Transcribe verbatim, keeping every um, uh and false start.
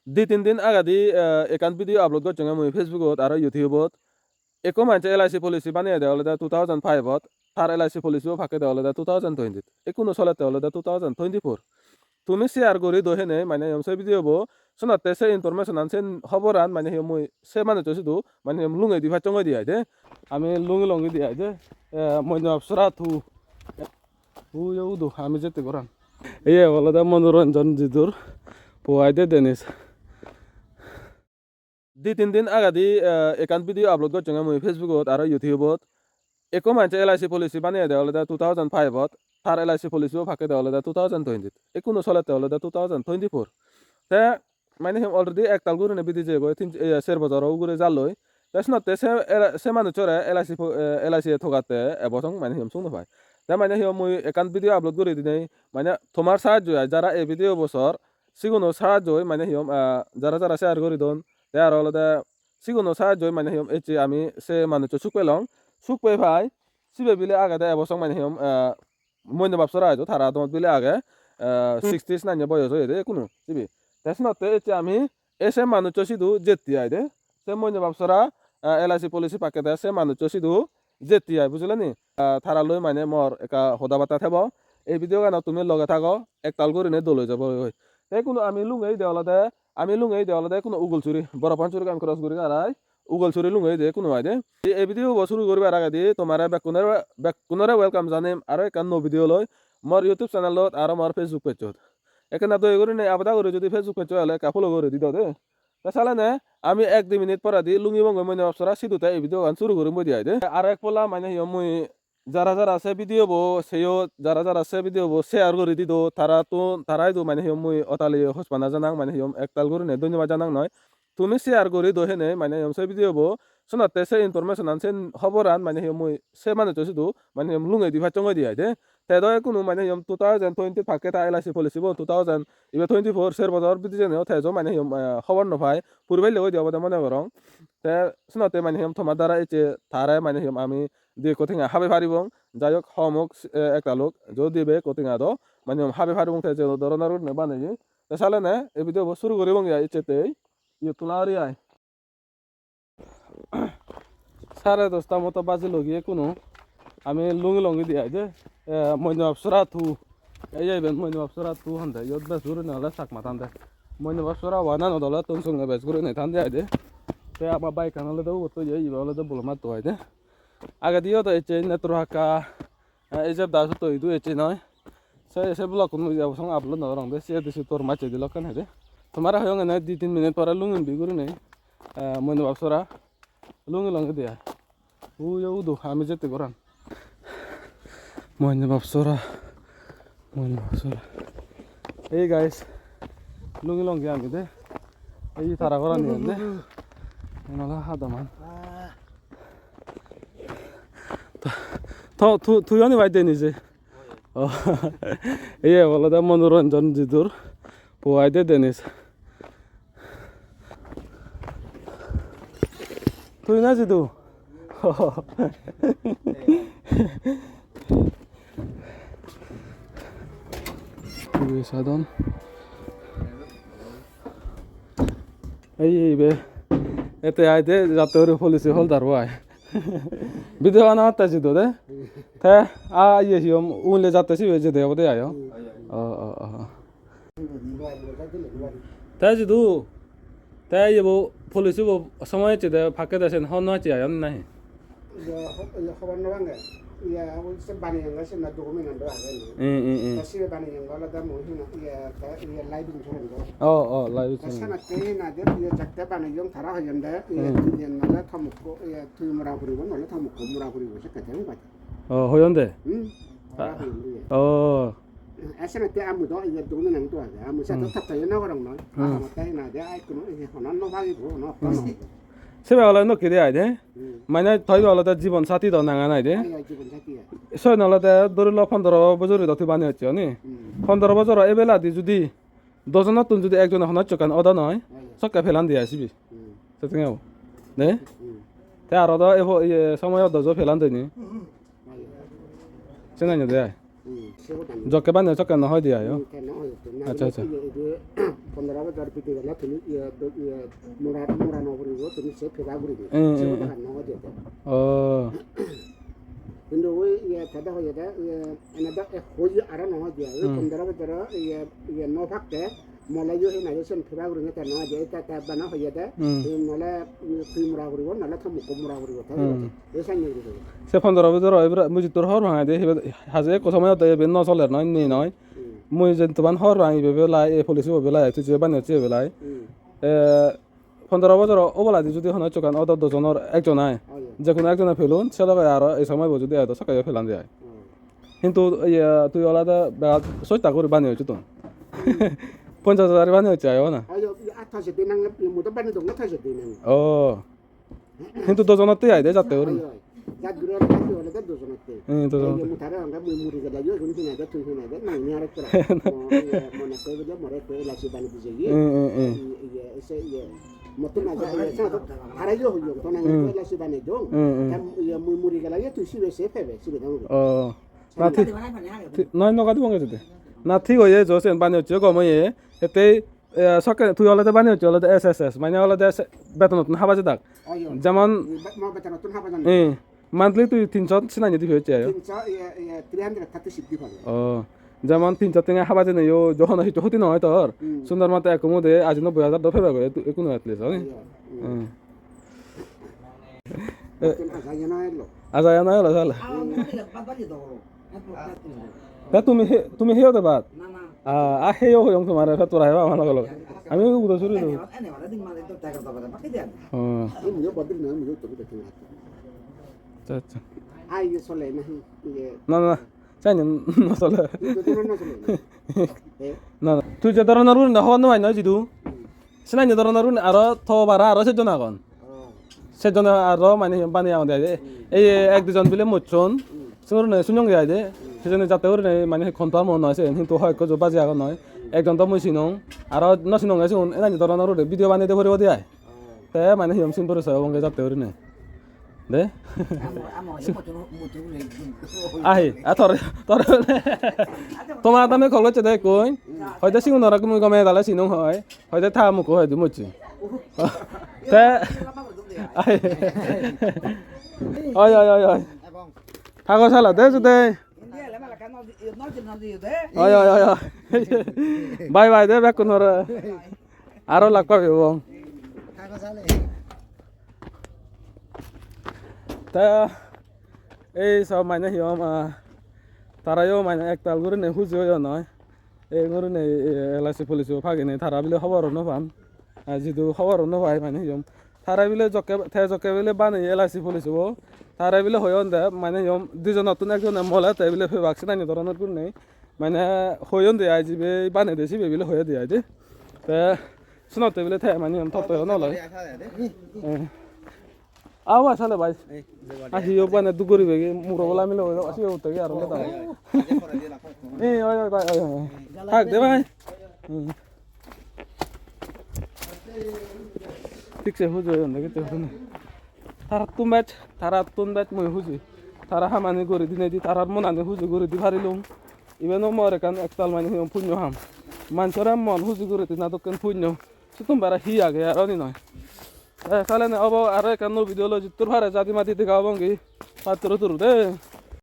Di tin din agedi, eh, ekkan video upload gocchonge mui Facebook-ot aro YouTube-ot. Ekko manje L I C policy baneyede olode two thousand five-ot, tar L I C policy-bo pakkede olode two thousand twenty-t. Ekkuno solette olode two thousand twenty-four. Tumi share guri do hene, mane hi hom, se video-bo, senotte se information-an, sen hoboran, mane hi hom, mui se manuccho sidu, mane hi hom, lungei di pacchongoi di ai de. Ami lungi longi di ai de. Eh, Moinobab Sora two. Uyo udo, ami jette goran. Iye olode Monoranjan jidur po ai de Denis. Di tin din agedi, eh, ekkan video upload gocchonge mui Facebook-ot aro YouTube-ot. Ekko manje L I C policy baneyede olode two thousand five-ot, tar L I C policy-bo pakkede olode two thousand twenty-t. Ekkuno solette olode two thousand twenty-four. Te mane hi hom, already ektal gurine bidi jeyegoi, tin, eh, ser bojoro ugure jalloi. Te senotte se, era-, se manuchore L I C po-, eh, L I C-e togatte ebo song mane hi hom sung no pai. Te mane hi hom, mui ekkan video upload guri dinei, mane tomar sahajjoi ai, jara ei video-bo sor, siguno sahajjoi mane hi hom, eh, jara jara share guri don. Te aro olode siguno sahajjoi mane hi hom ecche ami se manuccho suk pelong. Suk pei pai, sibe bile agede ebo song mane hi hom, eh, Moinobab Sora ai do, tara adamot bile age, eh, sixty nine boyos oyede ekkunu sibe. Te senotte ecche ami, e se manuccho sidu jetti ai de, se Moinobab Sora, eh, L I C policy pakkede se manuccho sidu jetti ai, bujileni? Eh, tara loi mane mor ekka hoda batta thebo. Ei video ganot tumi loge thago, ektal gurine dol oi jabo oi. Te ekkunu ami lungei de olode, ami lungei de olode ekkunu Ugolsuri, Boro Panchuri gan cross guri garai. Ugolsuri lungei de kuno ai de. Ei, ei video bo suru guribar agedi tomare bekkunore, bekkunore welcome janem aro ekkan nuo video loi. Mor YouTube channel-ot aro mor Facebook page-ot. Ekkena doye gurinei abada guri jodi Facebook page-ot ole ekka follow guri dido de. Te salene ami ek di minute poredi lungibongoi Moinobab Sora sidu, te ei video gan suru gurim boi di ai de. Aro ek polla mane hi hom, mui jara jara se video bo seyo, jara jara se video bo share guri dido, tara tun, tara idu mane hi hom, mui otali hospana janang, mane hi hom, ektal gurine dhonnobad janang noi. Tumi share guri do hene, mane hi hom, se video bo, senotte se information an, sen hoboran mane hi hom, mui se manuccho sidu mane hi hom, lungei di pacchongoi di ai de. Te do ekkunu mane hi hom, two thousand twenty pakke ta L I C policy bo two thousand, ibe twenty-four, ser bojor bidi jeyonne o, te jo mane hi hom, eh, hobor no pai, puri pelle goi di obode mone gorong. Te senotte mane hi hom, tomar dara ecche tare mane hi hom, ami di ekko tenga habe paribong. Jai hok, hom hok, eh, ektal hok, jo dibe ekko tenga do, mane hi hom, habe paribong, te je doronor gurinei baneye. Te salene ei video bo suru guribong ya ecchettei. Iyot tula uri ai. Sare dosta moto bajilogoi ekkunu. Ami lungi longi di ai de. Eh, Moinobab Sora two. Ei je iben Moinobab Sora two honde. Iyot bej gurinei ole Chakma thande. Moinobab Sora one anot ole ton songe bej gurinei thande ai de. Te ama bike an olode ubot toye, ibe olode Bolomatto ai de. Agedi o do ecche network hakka, eh, ejeb da sotto idu ecche noi. Se, se vlog-kun mui ebo song upload no gorong de, se disi tor macche di lokken hede. Tomare hoyong ene di tin minute pore lungim di gurinei, eh, Moinobab Sora. Lungi longi di ai. Uyo udo, ami jette goran. Moinobab Sora. Moinobab Sora. Hey guys, lungi longi ami de. Ei tara goran ni de. Enola hadaman. To, to, tui oni bai Denis e? Oh. Iye olode Monoranjan jidur po ai de Denis. Tui na jidu? Ibe sadon. Ei, ibe. Ete ai de, jatte uri policy holder bo ai. Video ana atte jidu de. Te, a, iye, hi hom, unle jatte sibe jede obode ayo. Oh, oh, oh. Te jidu, te iye bo policy bo somoy ecche de, pakke de sen hon no ecche ayon nahi? Iya, ho-, iya, hobor no pange. Iya, oi se baneyonge sen na document an do age no. Hmm, hmm, hmm. Ta sibe baneyonge olode mui hina, iya, ta, iya, life insurance do. Oh, oh, life insurance. Ta sanatte hina de, iya, jatte baneyong tara hoyonde, iya, hmm, iyen nole thomukko, iya, tui mora puribo, nole thomukko mora puribo, sekke jani baj. Oh, hoyonde? Hmm, tara hoyonde, iya. Oh. Esenotte amu do, iya, document an do age. Amu se to, hmm, thapta yo no gorong noi. Hmm. Amu te hina de, ai kono, iya, hono no pagibo, no, hmm, no. Sebe olode nokke de ai de. Hmm. Mane toi olode jibon sati do nangan ai de. Ai, ai, jibon sati ai. Soyan olode dhori lo pondro bojor do tui bani hocche ni. Hmm. Pondro bojor ebeladi judi dojonottun judi ekjone hono hocche ekkan odo noi, ai, ai, sokke pelan de ai sibe. Hmm. Setting ebo. Ne? Hmm. Te aro do ebo, iye, somoy odo jo pelan de ni. Hmm. Ai, ai. Senanye de ai. Hmm, se hoda ni. Jokke bane sokke no hoi de ai o. Hmm, te no hoi de. Na, accha, accha. Iye, iye, pondro bojor bidi gele tumi, iye, do, iye, mora, mora no puribo, tumi se peba guribo. Hmm, se hmm, hoda hmm. No hoi de. Oh. Hintu oi, iye, te do hoi de, iye, ene do ek hoi aro no hoi de ai. Oi hmm. Pondro bojor, iye, iye, no pakke, mole yo he nage sen pura gurinei te no je, te, te bana hoye de, hmm. Ei nole, mm, tui mura guribo, nole to mukko mura guribo, te hmm. Ei sanne guri debo. Se pondro bojor oi, ebare mui jittur hobor pang de, hibe haje ekko somoyot ebe no soler noi, nei noi. Hmm. Mui jentuman hobor pang ibe belai, ei policy bo belai, tui je baneyocche belai. Hmm. Eh, pondro bojor oboladi judi hono ekkan odo dojonor ekjon ai, oh, yeah. Je hono ekjone pelun, se loge aro ei somoy bo judi edo sokke yo pelan de ai. Hmm. Hintu iye tui olode berat sosta guri baneyocche tun. Ponchash hajar baneyocche ai, o na? Ayo, atta sedi nang, mui do baney dong, atta sedi nang. Oh. Hintu dojonotte ai de jatte guri. Ayo, jat guri olode, jat guri olode dojonotte. Hmm, dojonotte. Iye mui tare honge mui muri gele yo, igun hinai de, tui hinai de, nang ni arek kora. Mo, iye, mone koi bole more koi L I C baney dije iye. Hmm, hmm, hmm. Iye, iye, ese iye. Mottun aja, iye, sa, tare yo hoyong, to nang hmm. L I C baney dong. Hmm, hmm. Tam, iye, mui muri gele yo, tui sibe se pebe, sibe dong. Oh. Na thik, thik, noi, no gadi bonge jodi. Na thik oye, jo sen baneyocche gom oye. Ete, eh, sokke tui olode baneyocche olode S S S, mane olode se-, betonottun haba jedak. Oyo. Jemon, eh, be-, mo betonottun haba jani. Eh, monthly tui tinso sinani dibe hocche ayo. Tinso, iye, iye, three hundred thirty six di pare. Oh. Jemon tinso tenga haba jene yo, johono hissu hoti no oi tor. Hmm. Sundor mote ekko mode aji nobboi hajar do pebe goi, ekku no at least, oi? Oyo. Hmm. Hmm. Eh. Notun aja iyan elo. Aja iyan elo sale. Te tumi he, tumi heyo de bhat? Ah, ah, heyo hoyong tomare, pet pura heba amar logey logey. Ami udo suri do. Oh. Ei muyo bodir na, muyo to dekhi na. Acha, acha. Ai, ye sole na, ye. Na, na. Sani no sole. Idu no sole. Eh? Na, na. Tui je dhoronor guri no hobor no pai noi jidu. Hmm. Senanye dhoronor guri aro to bara aro sejjon agon. Oh. Sejjon aro mane baneye agon de ai de. Hmm. Ei ek dijon bile mocchon. Hmm. Sengurune sunyonge ai de. Hmm. Sejone jatte gurine mane confirm o noi sen, hintu hoyekko jo baji agon noi. Hmm. Ekjon do mui sinong. Aro no sinonge sigun enanye dhoronor guri video baneye de poribo de ai. Oh. Te mane hi hom sin porisoy obonge jatte gurine. De? Amo, amo, amo, motor, motor guri. Ahi, a tor, tor. Tomar dame call gocche de ekkoi. Hoide sigun ora gome gome dale sinong hoi. Hoide ta mukko hoide mocche. Te, ahi. Oi, oi, oi, oi. Thago sala, de jude. Oi, oi, oi, oi. Bye bye de bekkunore. Aro lak pabi obong. Te ei sob mane hi hom, ah, tarayo mane ektal gurinei huji oyon noi. Ei gurinei, eh, L I C police bo paginei tara bile hobor no pan. Ah, jidu hobor no pai mane hi hom. Tara bile jokke, te jokke bile baneye L I C police bo. Tara bile hoyon de mane hi hom dijonottun ekjone mole te bile pebak senanye dhoronor gurinei. Mane hoyon de ai jibe baneye de sibe bile hoye de ai de. Te senotte bile te mane hi hom totto yo no loi. Eh. Awa sale bhai. A hi obo ene duk guribe gi muro bola mile oi, asi otte gi aro leda. Eh, oi, oi, bhai, oi, oi. Thak de bhai. Hmm. Thik se huji oyon de, kitte huji nei. Tarattun bej, tarattun bej mui huji. Tara hamani guri dinei di, tarar monani huji guri di parilung. Iben o mor ekkan ektal mane hi hom punyo ham. Manjore mon huji guri dina dokken punyo. Sittun bare hi age aro ni noi. Eh, sale ne obo aro ekkan nuo video loi, jittur pare jadi madi dega obongi. Patturu turu de.